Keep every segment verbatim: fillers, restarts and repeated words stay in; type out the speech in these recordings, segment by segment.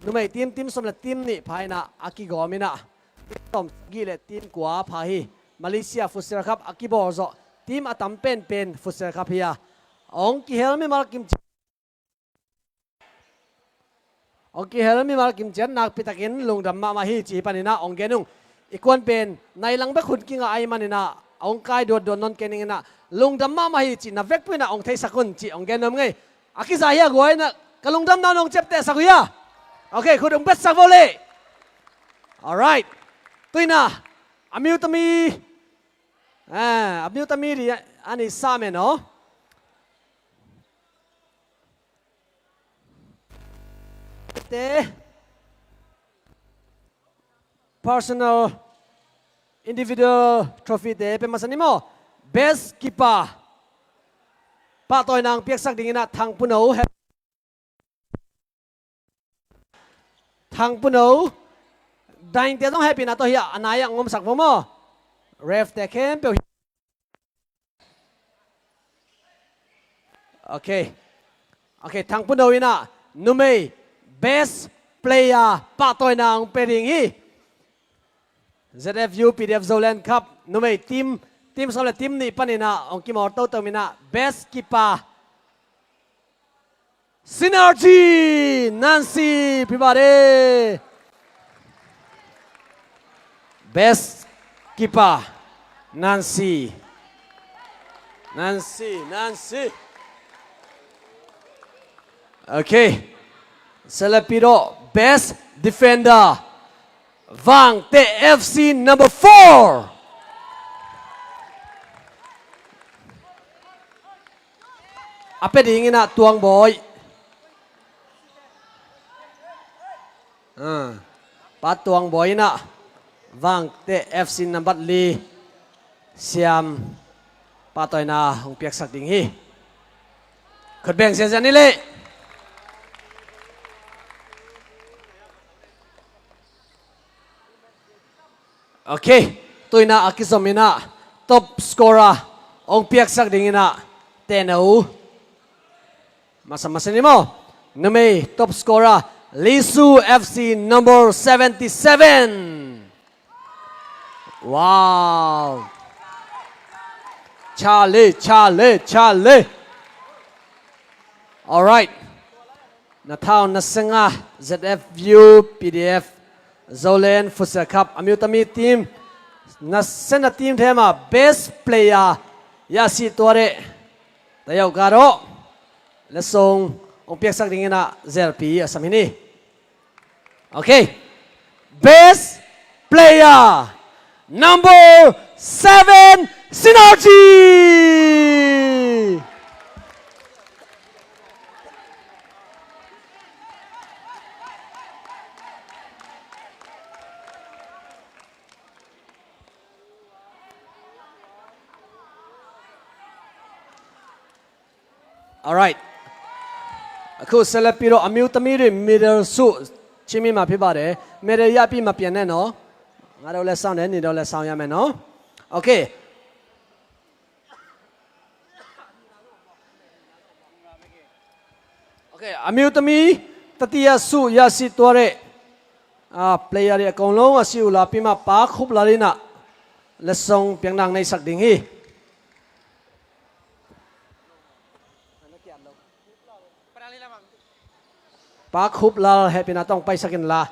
numei team, team sawm le team nih pha inah a kigawm inah, team sawm sagih le team kua pha hi. Malaysia Futsal Cup a kibawl zawh team a tam penpen Futsal Cup hi a, hong kihel mimal kimciat, hong kihel mimal kimciat nakpitakin lungdam mahmah hi cih hi paninah hong gen ung. I kuan pen nai lang bek hun kingah ahih maninah hong kai duatduat nawn kei ning inah, lungdam mahmah hi cih na vekpi inah hong theisak un cih hong gen nuam ing ei. A kiza hi a, guai inah ka lungdamna nong ciaptehsak uh hia? Ok, khut hong betsak vo le. Alright. Tu inah a miutami, a miutami ri a ni sa men aw. Te personal, individual trophy te pe masa ni maw. Best keeper pahtawina hong piaksak ding inah Thang Puno, Thang Puno, daingte zong hehpihna tawh hi a, a nai ah hong omsak vo maw. Ref te khempeuh hi. Ok. Ok, Thang Puno inah numei best player pahtawina hong pia ding hi. Z F U P D F Zoland Cup numei team, team sawm le team nih paninah hong kimawl toto inah best keeper Synergy Nancy Pibade. Best keeper Nancy. Nancy, Nancy. Ok. Selepido, best defender Vangte F C number four. A pia ding inah Tuang Bawi. Ah, Pa Tuang Bawi inah Vangte F C number li siam pahtawina hong piaksak ding hi. Khut beng siansian ni leh. Ok, tu inah a kizom inah top scorer hong piaksak ding inah teno masa masa ni maw. Numei top scorer Lisu F C number seventy seven. Wow. Charlie, Charlie, Charlie. Alright. Na thau na senga Z F U P D F Zoland Futsal Cup a miutami team na senna team thema best player ya si tuare. Tayau garo. Lesong hong piaksak ding inah zelpi a sam hi ni. Ok. Best player number seven, Synergy. Alright. Khu selepido a miutami ri middle su chimi ma phi ba de. Middle ya pi ma pian ne no. Nga do le sound ne ni do le sound ya me no. Ok. Ok, a miutami tati a su ya si tua re. A player ri a kong long a si ula pi ma pa khup la ri na. Lesong piang nang nei sak ding hi. Pak Hup Lal hehpihna tawh paisak inla.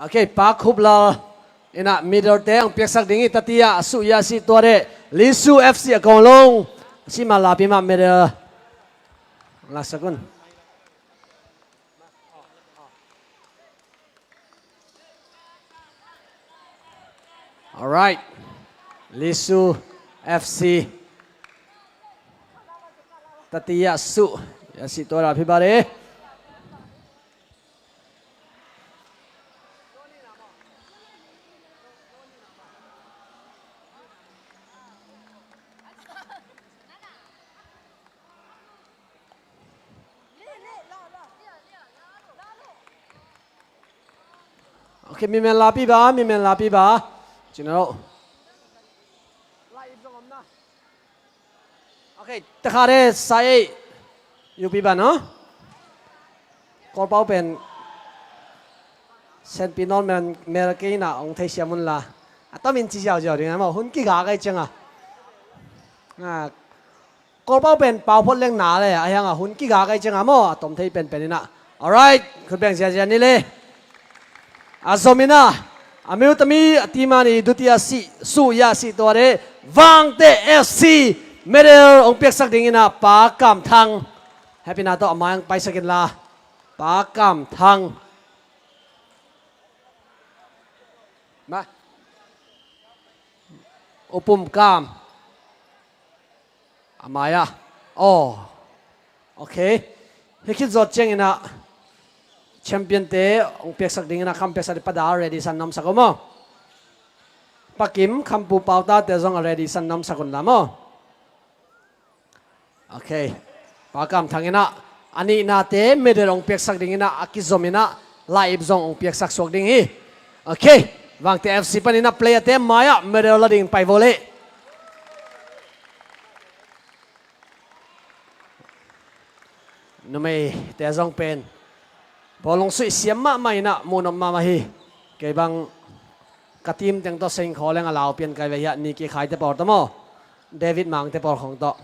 Ok, Pak Hup Lal ina middle te ang piaksak ding i tati a su ya si tua de Lisu F C a kong long si ma la pi ma middle. Lasak un. Alright. Lisu F C. Tati ya su ya si tua la pi ba de. Okay, mi men lapi ba, mi men lapi ba. Cina lo. Okay, takha de sa ei. Yupi ba no. Kawlpau pen senpi nawn mel, mel kei na ong thei siam un la. A tomin ci ziauziau ding a maw, hun kiga kai ciang a. A, Kawlpau pen pau phot leng na le, a hiang a hun kiga kai ciang a maw, a tom thei penpen ina. Alright, khut beng ziazia ni le. A zom ina, a miutami, a timani, dutia si, su ya si tua de, Vangte F C, medal ong piaksak ding ina, Pa Kam Thang. Happy na to, a mai ang paisak in la. Pa Kam Thang. Ma. U Pum Kam. A mai a. Oh. Okay. Hi khit zawh ciang ina champion te ong piaksak ding ina, kham piaksak ding Pa Dal ready san namsak un maw. Pa Kim, Khampu Pauta te zong a ready san namsak un la maw. Okay. Pa Kam Thang ina, a nihnate medal ong piaksak ding ina, a kizom ina, laip zong ong piaksak suak ding hi. Okay. Vangte F C pan ina player te mai ah medal la ding pai vo le. Numeite zong pen bawlung suih siam mahmah ina, muhnop mahmah hi. Kei bang ka team teng tawh seng khaw leng a lau pian kai ve hiah, Niki Khai te pawl tawh maw, David Mang te pawl khong tawh.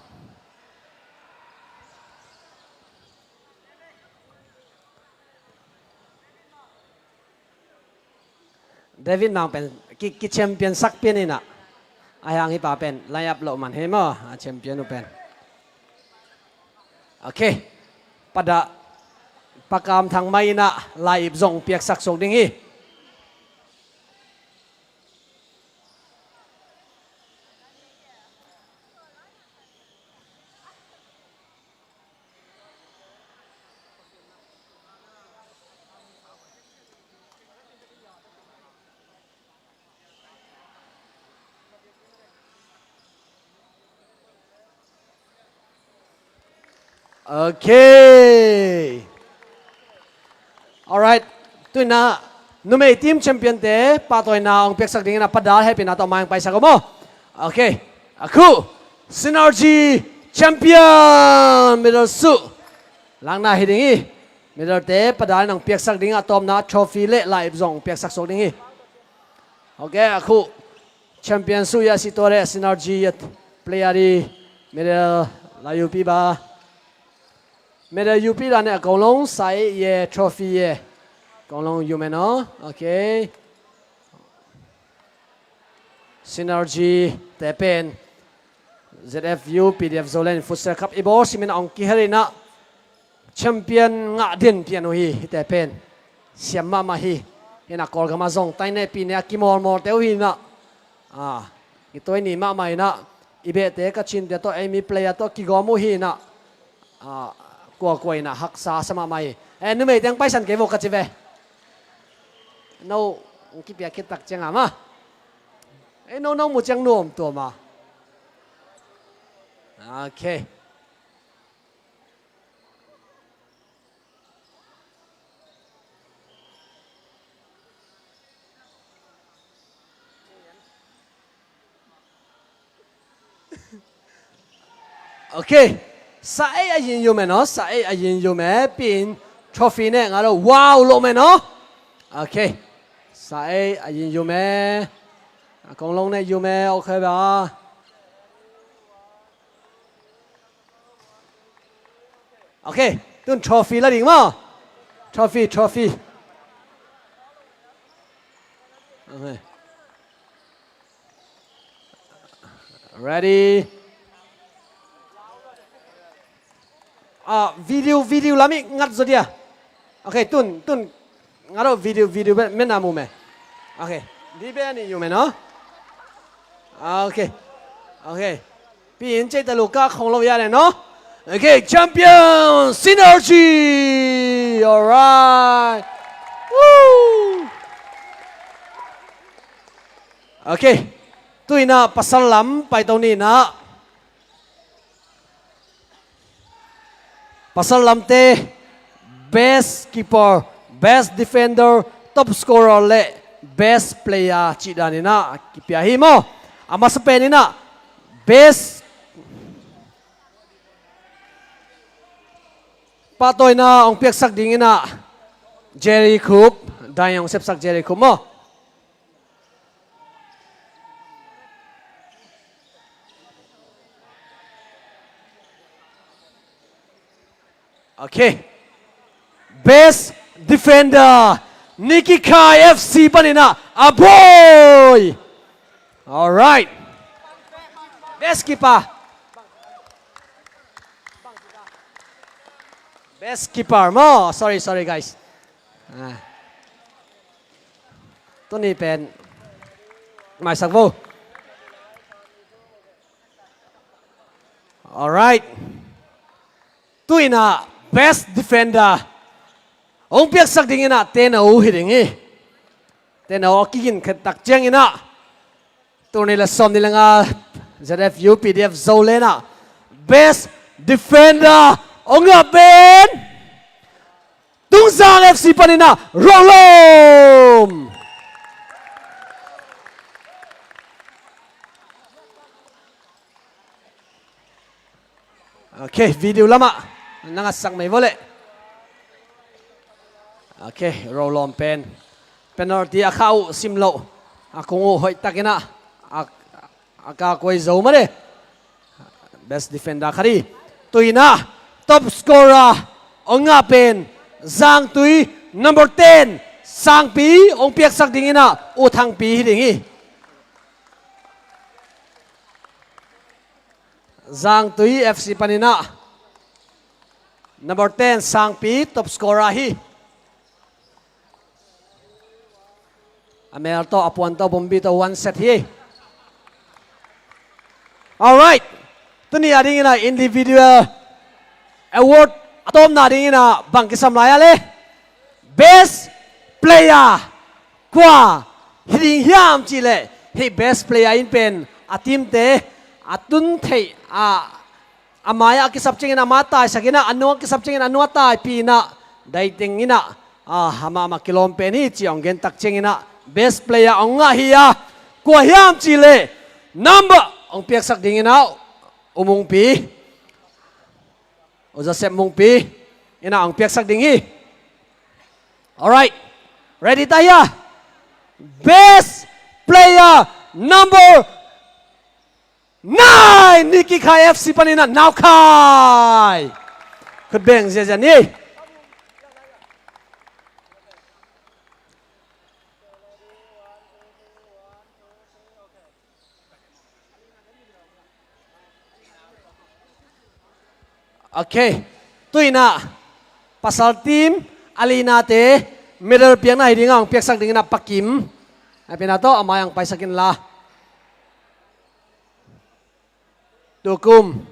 David Mang pen ki, ki champion sak pian ina. A hiang hi pa pen line up loh man hi maw, a champion uh pen. Okay. Pa Dal, Pa Kam Thang mai ina, laip zong piaksak suak ding hi. Okay. Alright. Tuina numei team champion te pahtawina ong piaksak ding ina Pa Dal, happy na tawh mai ong paisak un maw. Okay. A khu Synergy champion medal su langna hi ding hi. Medal te Pa Dal in ong piaksak ding, a tawpna trophy le laip zong ong piaksak suak ding hi. Okay, a khu champion su ya si tua le Synergy player di medal la yupi ba. Medal yupi la ne a kong long sai ye trophy ye. Kong long yume no. Okay. Synergy te pen Z F U P D F Zoland Futsal Cup i bawl simin a ong kihel ina champion ngah den pian uh hi, hite pen siam mahmah hi. Hina Kawlgam a zong taine pine a kimawlmawl te uh hi ina. A, i tuai ni mahmah ina, i behte ka cinte tawh, ei mi player tawh kigawm uh hi ina. A, kuakua ina haksa sa mahmah hi. E, numei teng paisan kei vo ka ci ve. No, ong kipia khit tak ciang a ma. E, no, no mu ciang nuam tua ma. Okay. Okay. Sa ei a yin yume no, sa ei a yin yume, pin trophy ne nga lo, wow, lo me no. Okay. Sa ei a yin yume. A kong long ne yume, okay ba. Okay, tun trophy la ding maw. Trophy, trophy. Okay. Ready. Ah, video, video lami ngat zo dia. Okay, tun, tun. Nga lo video, video be, men a mu me. Okay. Di be ni yu me no. Okay. Okay. Pi in cei ta lu ka khong lo ya le no. Okay, champion Synergy. Alright. Woo. Okay. Tuina pasal lam pai to ni na. Pasal lamte, best keeper, best defender, top scorer le Best player cih dan in ah kipia hi maw. A masa pen in ah best pahtawina hong piaksak ding in ah Jerry Khup, dan hong sepsak Jerry Khup maw. Okay. Best defender, Nicky Khai F C panin ah, Aboy. Alright. Best keeper. Best keeper maw. Sorry, sorry, guys. Ah. Tuni pen maisak vo. Alright. Tu in ah best defender hong piaksak ding in ah Teno hi ding hi. Teno a kigin khat tak ciang in ah tul nih le sawmnih le nga Z F U P D F Zoland ah best defender hong ngah pen Tungzang F C panin ah Rong Lom. Okay, video lamah na ngatsak mai vo leh. Okay, Rong Lom pen penalty a khah uh sim loh, a kung uh hoih tak in ah a, a kakuai zo mah de. Best defender khat hi. Tu in ah top scorer hong ngah pen Zangtui number ten Sangpi hong piaksak ding in ah U Thangpi hi ding hi. Zangtui F C panin ah number ten Sangpi top scorer hi. A mel tawh, a puan tawh, bombi tawh one set hi. Alright. Tuni a ding in ah individual award a tawpna ding in ah bang kisam lai a le. Best player kua hi ding hiam cih leh, hih best player in pen a team te a tun theih a, a mai-ah a kisap ciangin a mai taisak in ah, a nung a kisap ciangin a nung a taipih in ah, daiteng in ah, a, amah mah kilawm pen hi ci hong gen tak ciangin ah best player hong ngah hi a, kua hiam cih leh number hong piaksak ding in ah U Mungpi, U Joseph Mungpi in ah hong piaksak ding hi. Alright. Ready ta hia? Best player number nine, Nicky Khai F C panin ah Nau Khai. Khut beng ziazia ni. Okay. Tu in ah pasal team Alina te medal piakna hi ding a hong piaksak ding in ah Pa Kim, a pina tawh a mai-ah hong paisak in la. Tukum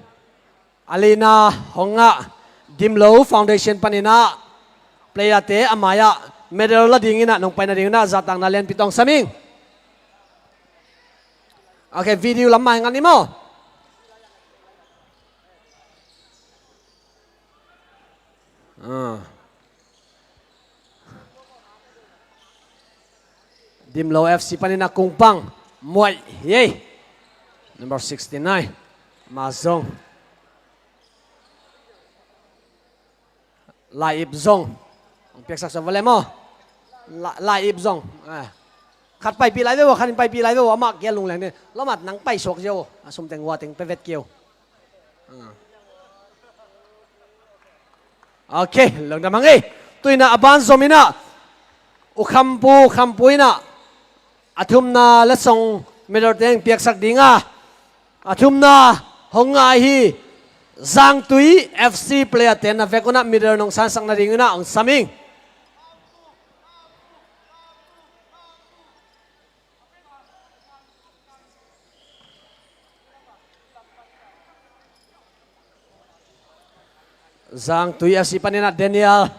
Alina hong ngah Dimlo Foundation panin ah player te a mai-ah medal la ding in ah nong paina ding in ah zahtakna lianpi tawh hong sam ing. Okay, video lam mai ngan ni maw. Ah. Dimlo F C panin ah Kungpang Muai hi. Number sixty-nine. Ma zong. Lai Ip zong. Hong piaksak sa vale maw. La, Lai Ip zong. Ah. Khat paipih lai ve vo, khat in paipih lai ve vo, amah kia lungleng ni. Lamat nang paisuak zia vo. A sum teng hua teng pe vet kei vo. Okay, lungdam hang ei. Tu in ah a ban zom in ah U Khampu, Khampu in ah a thumna letsong medal teng piaksak ding a, a thumna hong ngah hi. Zangtui F C player ten na vek un ah medal nong sansak nading un ah hong sam ing. Zangtui F C panin ah Daniel.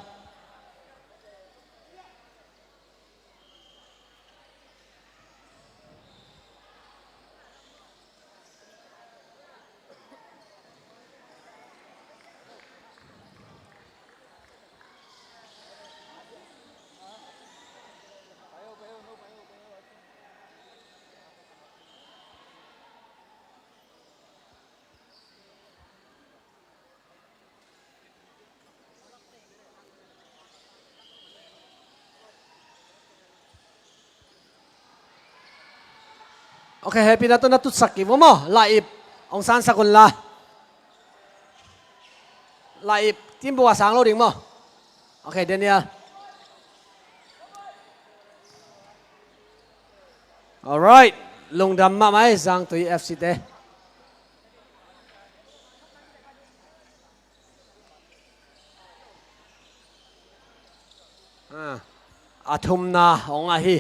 Ok, hehpihna tawh na tutsak kik vo maw. Lai-ip hong sansak un la. Lai-ip team buk a sang lo ding maw. Ok, Daniel. Alright. Lungdam mahmah ei Zangtui F C te. Ah, a thumna hong ngah hi.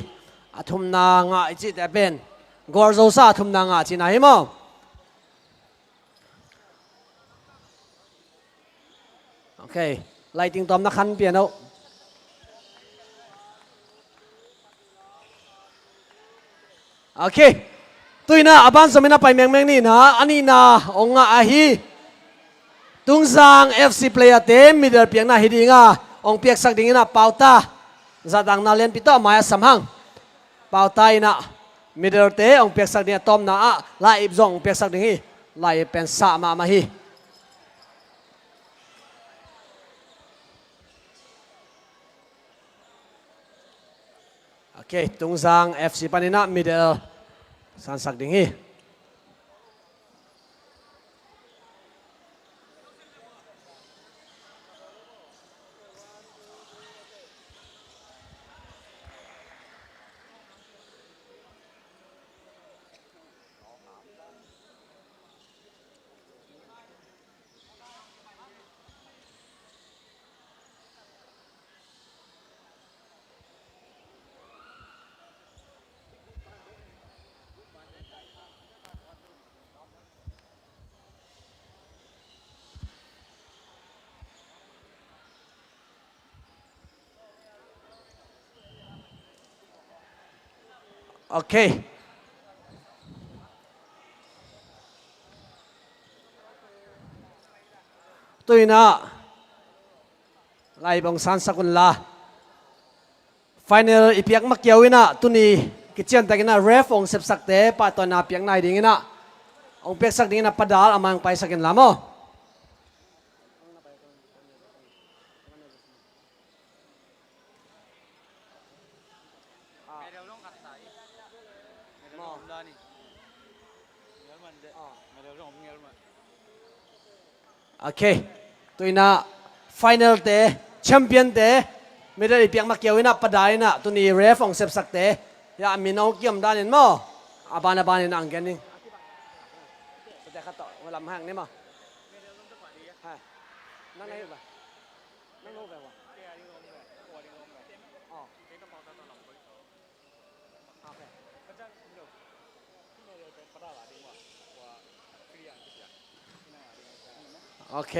A thumna ngah i cihte pen goal zosa a thumna ngah cihna hi maw? Ok. Lighting tawm na khan pian oh. Ok. Tuina a ban zomin a pai mengmeng nina, a nihna hong ngah ahi. Tungzang F C player te middle piakna hi dinga hong piaksak dingina Pauta. Zatangna lianpi tawh a mai-ah sam hang. Pauta ina middle te hong piaksak dinga tawpna ah Lai-ip zong hong piaksak ding hi. Lai-ip pen sah mahmah hi. Ok, Tungzang F C paninah middle sansak ding hi. Ok. Tuina Lai-ip hong sansak un la. Final i piak makiau inah tuni kiciantak inah ref hong sepsakte pahtawina piakna hi dinginah hong piaksak dinginah Padal a mai hong paisak in la maw. Ok. Tuina final te, champion te, middle i piak makiau inah Padal inah tuni ref hong sepsakte. Ya min hong kiam danin maw. A ban a banin ang gen ding. Pate khat tawh lam hang ni maw. Hai. Nang na hi ba. Nang na hi ba. Ok.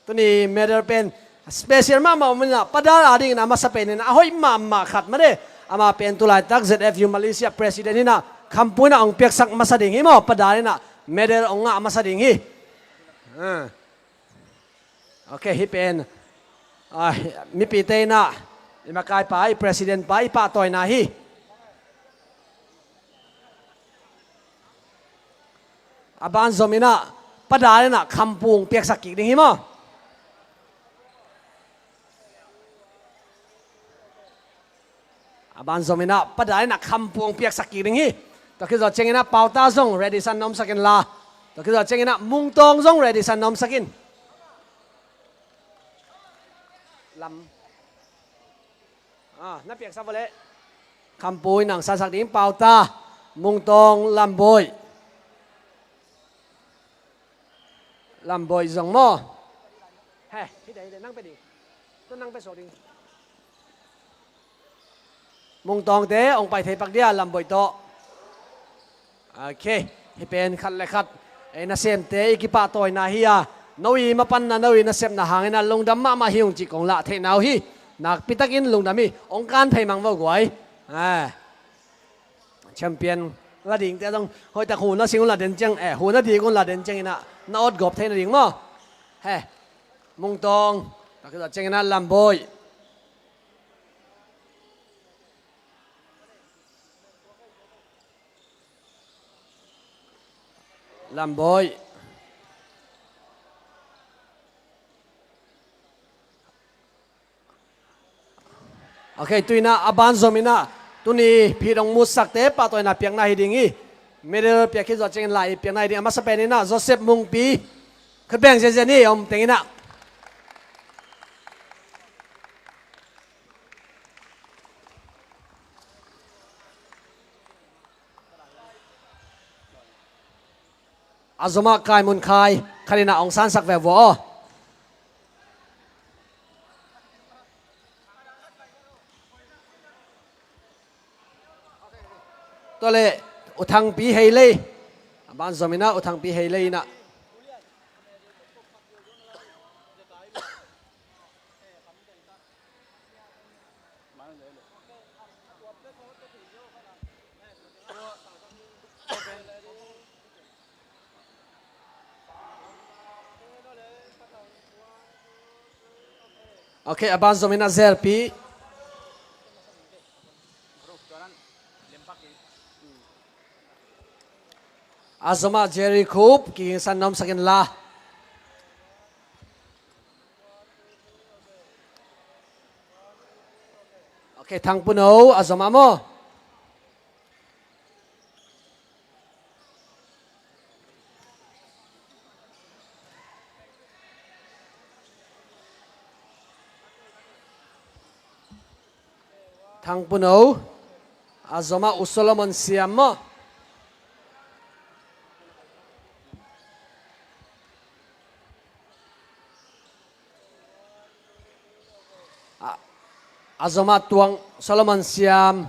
Tuni medal pen special mahmah om inah Padal a dingin a masa pen inah a hoih mahmah khat mah de. Amah pen tulaitak Z F U Malaysia president inah khampu inah hong piaksak masa ding hi maw. Padal inah medal hong ngah masa ding hi. Ok, hih pen mipite inah i makaipa, i presidentpa i pahtawina hi. A banzom inah Padal inah khampu hong piaksak kik ding hi maw. A banzom inah Padal inah khampu hong piaksak kik ding hi. Tua khit zawh ciang inah Pauta zong ready san na omsak in la. Tua khit zawh ciang inah Mungtawng zong ready san na omsak in. Lam. Ah, na piaksak vawleh. Khampu inah hong sansak ding Pauta, Mungtawng, Lambawi. Lambawi zong maw. He, hide hide nang pe ding. Tua nang pe suak ding. Mungtawngte hong pai thei pak dia Lambawi tawh. Ok. Hih pen khat le khat ei nasemte i kipahtawina hi a, no i mapanna no i nasepna hangin a lungdam mahmah hi ung cih kong lah theihna uh hi. Nakpitakin lungdam hi. Hong kan phei mang vo guai. Champion la dingte zong hoihtak hu na sing un la den ciang, eh, hu na dik un la den ciang inah na awt gawp theihna ding maw. He. Mungtawng. Takisa ciang inah Lambawi. Lambawi. Ok, tuina a banzom inah tuni phit hong mutsakte pahtawina piakna hi ding hi. Medal piak khit zawh ciangin la-ip piakna hi ding. A masa pen in ah Joseph Mungpi, khut beng ziahziah ni, om teng in ah. A zom ah Kai Mun Khai, khat in ah hong sansak ve vua aw. Tua leh U Thangpi Hei Lei, a ban zom in ah U Thangpi Hei Lei in ah. Ok, a ban zom in ah Zel Pi. A zom ah Jerry Khup, kigingsan na omsak in la. Ok, Thang Pun Ho, a zom ah maw. Thang Pun Ho, a zom ah U Solomon Siam maw. A, a zom ah Tuang Solomon Siam.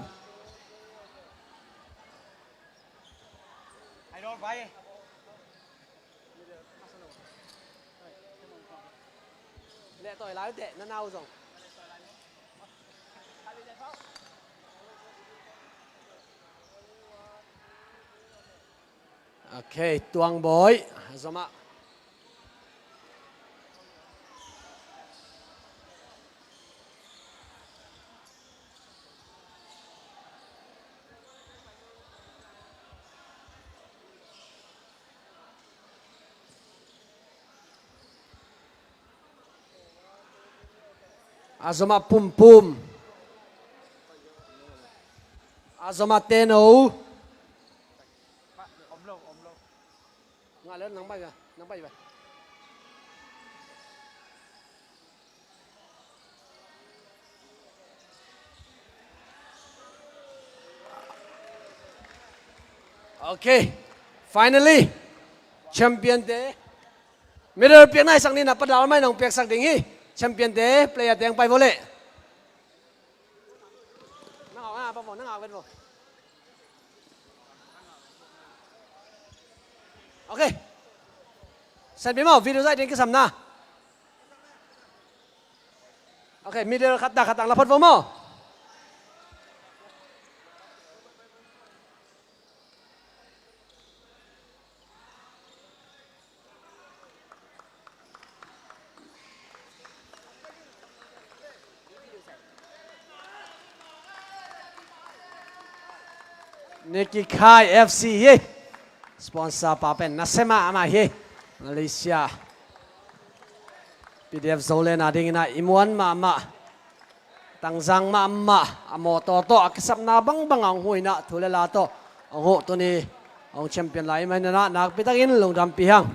Leh tawi lai uh teh, na nau zong. Ok, Tuang Bawi, a zom ah. A zom ah Pum Pum. A zom ah Ten Ho. Ngah leh nang bai, nang bai bai. Ok. Finally, champion te. Medal piakna i sak ni na, padal mai nong piaksak ding hi. Champion te, player te ang pai vo leh. Nang au, nang au, nang au vet vo. Ok. San pi maw, video zai ding kisam na. Ok, middle khat ta khat ang la phot vo maw. Nicky Khai F C hi. Sponsor pa pen nasem ah amah hi. Malaysia P D F Zoland a dingin ah i muan mahmah. Tangzang mahmah, a mawtaw tawh a kisapna bangbang a hong huh in ah, thu le la tawh hong huh, tuni hong champion lai i hih manin ah nakpi takin lungdampih hang.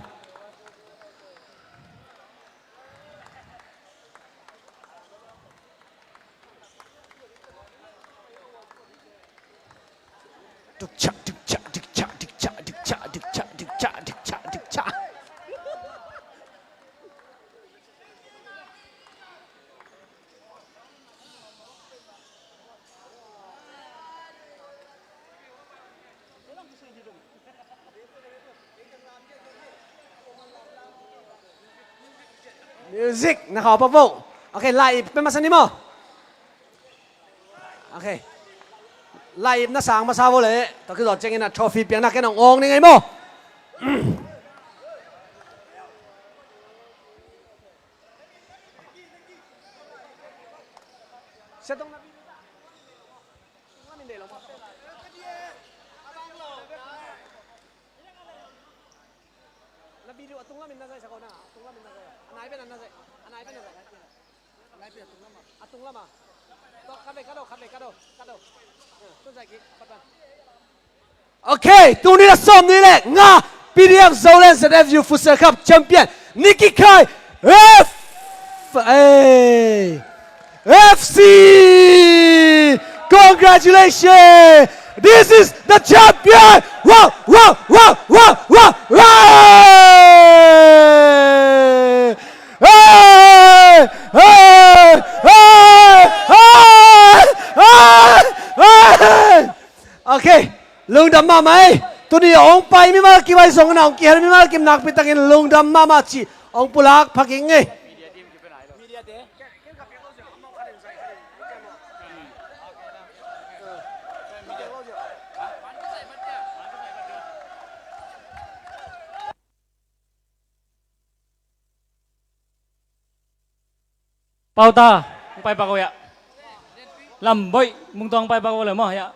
Music na khau pah vo. Ok, la-ip pia masa ni maw. Ok. La-ip na sang masa vo leh, tua khit zawh ciangin ah trophy piakna ken hong awng ning ei maw. Na video a tung lamin na zaihsak aw, na a tung lamin na zaih. A nai pen na zaih. A nai pen na zaih. A nai pen a tung lam a. A tung lam a. Tawh khat vei kat aw, khat vei kat aw, kat aw. Tun zaih kik, a pat pan. Okay, tuni la sawmnih le nga P D F Zoland Z F U Futsal Cup champion Nicky Khai F A F C. Congratulations! This is the champion! Wow, wow, wow, wow, wow, wow! Hey! Hey! Hey! Hey! Hey! Hey! Okay, lungdam mahmah ei. Tuni hong pai mimal kim ahi zongin a hong kihel mimal kim nakpi takin lungdam mahmah ci hong pulak pha kik ing ei. Pauta, hong pai pak o ya. Lamboih, Mungtuang pai pak o le maw ya.